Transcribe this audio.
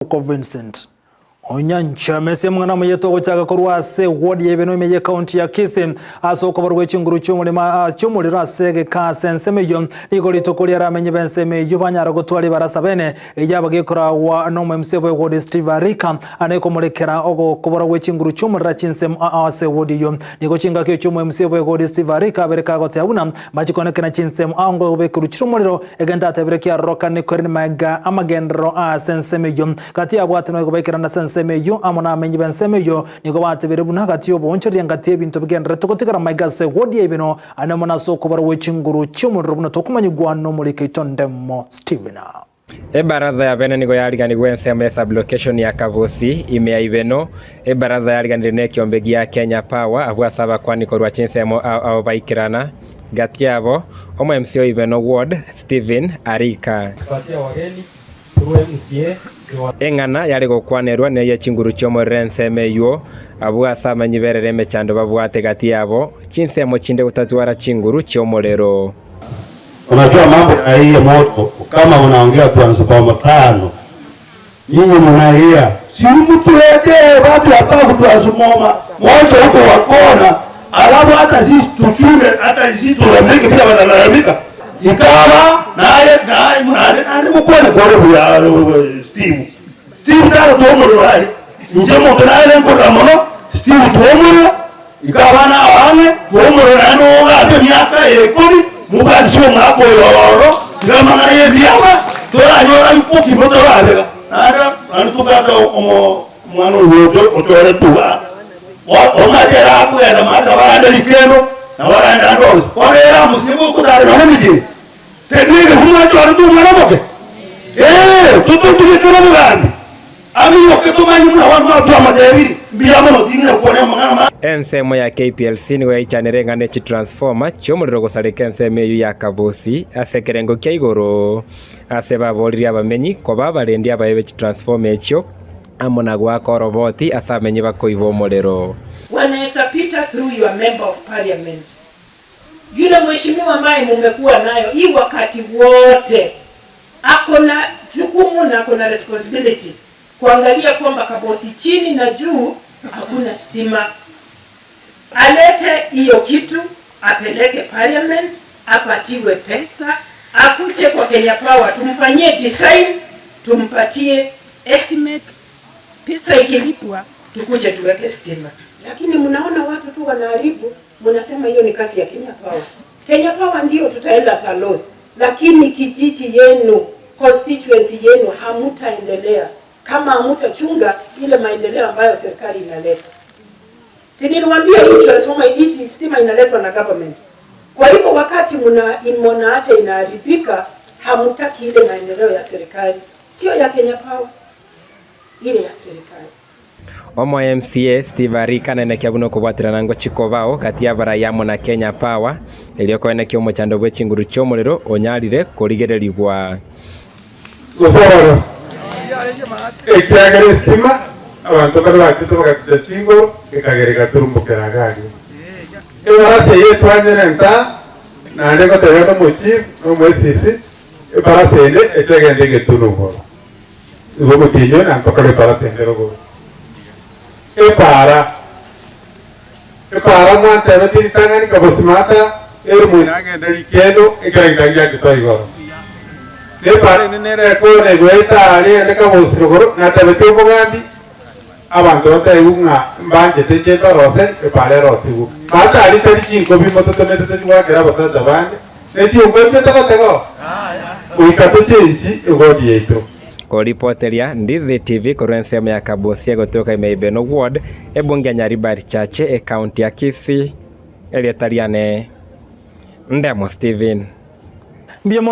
Oko Vincent Onyancha Messi omong'ina omoyete ogochaka korwa ase ward ya Ibeno ime y'ecounty ya Kisii ase okobarwa gwe chinguru chi'omorema chi'omorero ase egeka ase ensemo eyio nigo rituko riaramenye b'ensemo eyio banyara gotwara ebarasa bene eyaba gekoragwa n'omo MC bwe ward Steve Arika ane komorekera ogokobora gwe chinguru chi'omorero chinsemo ao ase ward eyio nigo chingaki echio omo MC bwe ward Steve Arika abere kagoteba buna Mbachikonekana chinsemo ao ngobekerwa chire omorero, egento atebire kiarorokane korende magega amagenderero ase ensemo eyio. Gati y'abwate noigo baikerana ase ensemo eyio, amo namenyi b'ensemo eyio nigo batebire buna gati y'oboonchoreria ngati y'ebinto bigendererete gotigara magega ase egodi ya Ibeno, ane mono ase okobarwa gwe chinguru chi'omorero buna tokomanyigwa nomoriki oito Ndemo Stephen. Ebaraza ya bene nigo yariganigwe ensemo ya sub-location ya Kabusi, ime ya Ibeno. Ebaraza yariganire nekiombe gia Kenya Power abwo ase abakwani korwa chinsemo ao ao baikerana. Gati yabo, omo MC o Ibeno Ward, Stephen Arika. Eng'ana yare gokwanerwa neye chinguru chi'omorero ensemo eywo, abwo ase amanyi berere emechando babwate gati yabo, chinsemo chinde gotatwara chinguru chi'omorero. Unajua mambo ya hii moto kama unaongea transformer tano nyinyi mnalia, si mtuletee watu hapa kutransformer moto huko wakona, alafu hata sisi tuchunge, hata sisi tulalamike pia, wanalalamika ikawa naye naye mnale nandi mukwene kore ya Steve Steve tara tuomoro hai nje moto naye nkora mono Steve tuomoro Ika abana abange twomorora naende ogache emiaka ikomi mobwatisiwe omwaka oyo ororo, tiga amang'ana y'ebiama toranyora okimo torabega naende naende tobwate omo omwana oyio ocho ochoretwe igaa omanyete ere akogenda maate nabo aragende rikendo nabo aragende ande onsi bono ere amosinye gotara nonya emechie teri na egefu mwachoretwe omwana omoke ee tototigekere obogambi. Amiyoke tomanye buna abanto batwamatebirie, Mbuya mono, ting'ina gokwana amang'ana ma. Ensemo ya KPLC nigo yaichanire ng'a ne chitransformer chi'omorero gosareka ensemo eyio ya Kabusi ase ekerengo kia igoro ase baboririe abamenyi koba abarendi abaye be chitransformer echio amo na goaka oroboti ase abamenyi bakoiba omorero. Wanaweza pita through your member of parliament yule mheshimiwa ambaye mumekuwa nayo hii wakati wote Ako na jukumu na ako na responsibility kuangalia kwamba Kabosi chini na juu hakuna stima. Alete hiyo kitu apeleke parliament apatiwe pesa akuje kwa Kenya Power tumfanyie design tumpatie estimate pesa ikilipwa tukuje tuweke stima. Lakini mnaona watu tu wanaharibu, mnasema hiyo ni kazi ya Kenya Power. Kenya Power ndio tutaenda at a loss, lakini kijiji yenu constituency yenu hamutaendelea kama hamutachunga ile maendeleo ambayo serikali inaleta. Si niliwaambia hii transformer hii stima inaletwa na government. Kwa hivyo wakati mna mnaacha inaharibika, hamutaki ile maendeleo ya serikali, sio ya Kenya Power, ile ya serikali. Omo MCA Steve Arika naenekia buna okobwaterana ngochia kobao gati y'abarai amo na Kenya Power erio koenekia omochando bwe chinguru chi'omorero onyarire korigererigwa. Gose ororo, ekiagera esitima abanto mbare bachete bagaticha chingoro, ekagera egaturumbokera iga aria. Ebarasa eye etwanyire nta, naende ngotebia nomochief na omoesisi, ebarasa ende eche egende egetunu igoro. Igo omotienyi na mpaka ebarasa ende rogoro. Epaara, epaara mwantebetie ritang'ani kabosimata ere moino agende rikendo ekereng'encho giachete igoro. Na epaara ende nere ekona egoeta aria ende kabosi rogoro natebetie omogambi abanto batebiwe ng'a mbanchete inche ntorose epaara erosigwe. Mache aria tari chinkobi mototomete tochigoakera abasacha bande. Ne chingwe togotego goika tochenchi egoti yaito. Koripoteria Ndizi TV korwa ensemo ya Kabusia gotoka ime Ibeno Ward, ebunge ya Nyaribari Chache, ecounty ya Kisii, erieta riane Ndemo Stephen. Mbuya mono.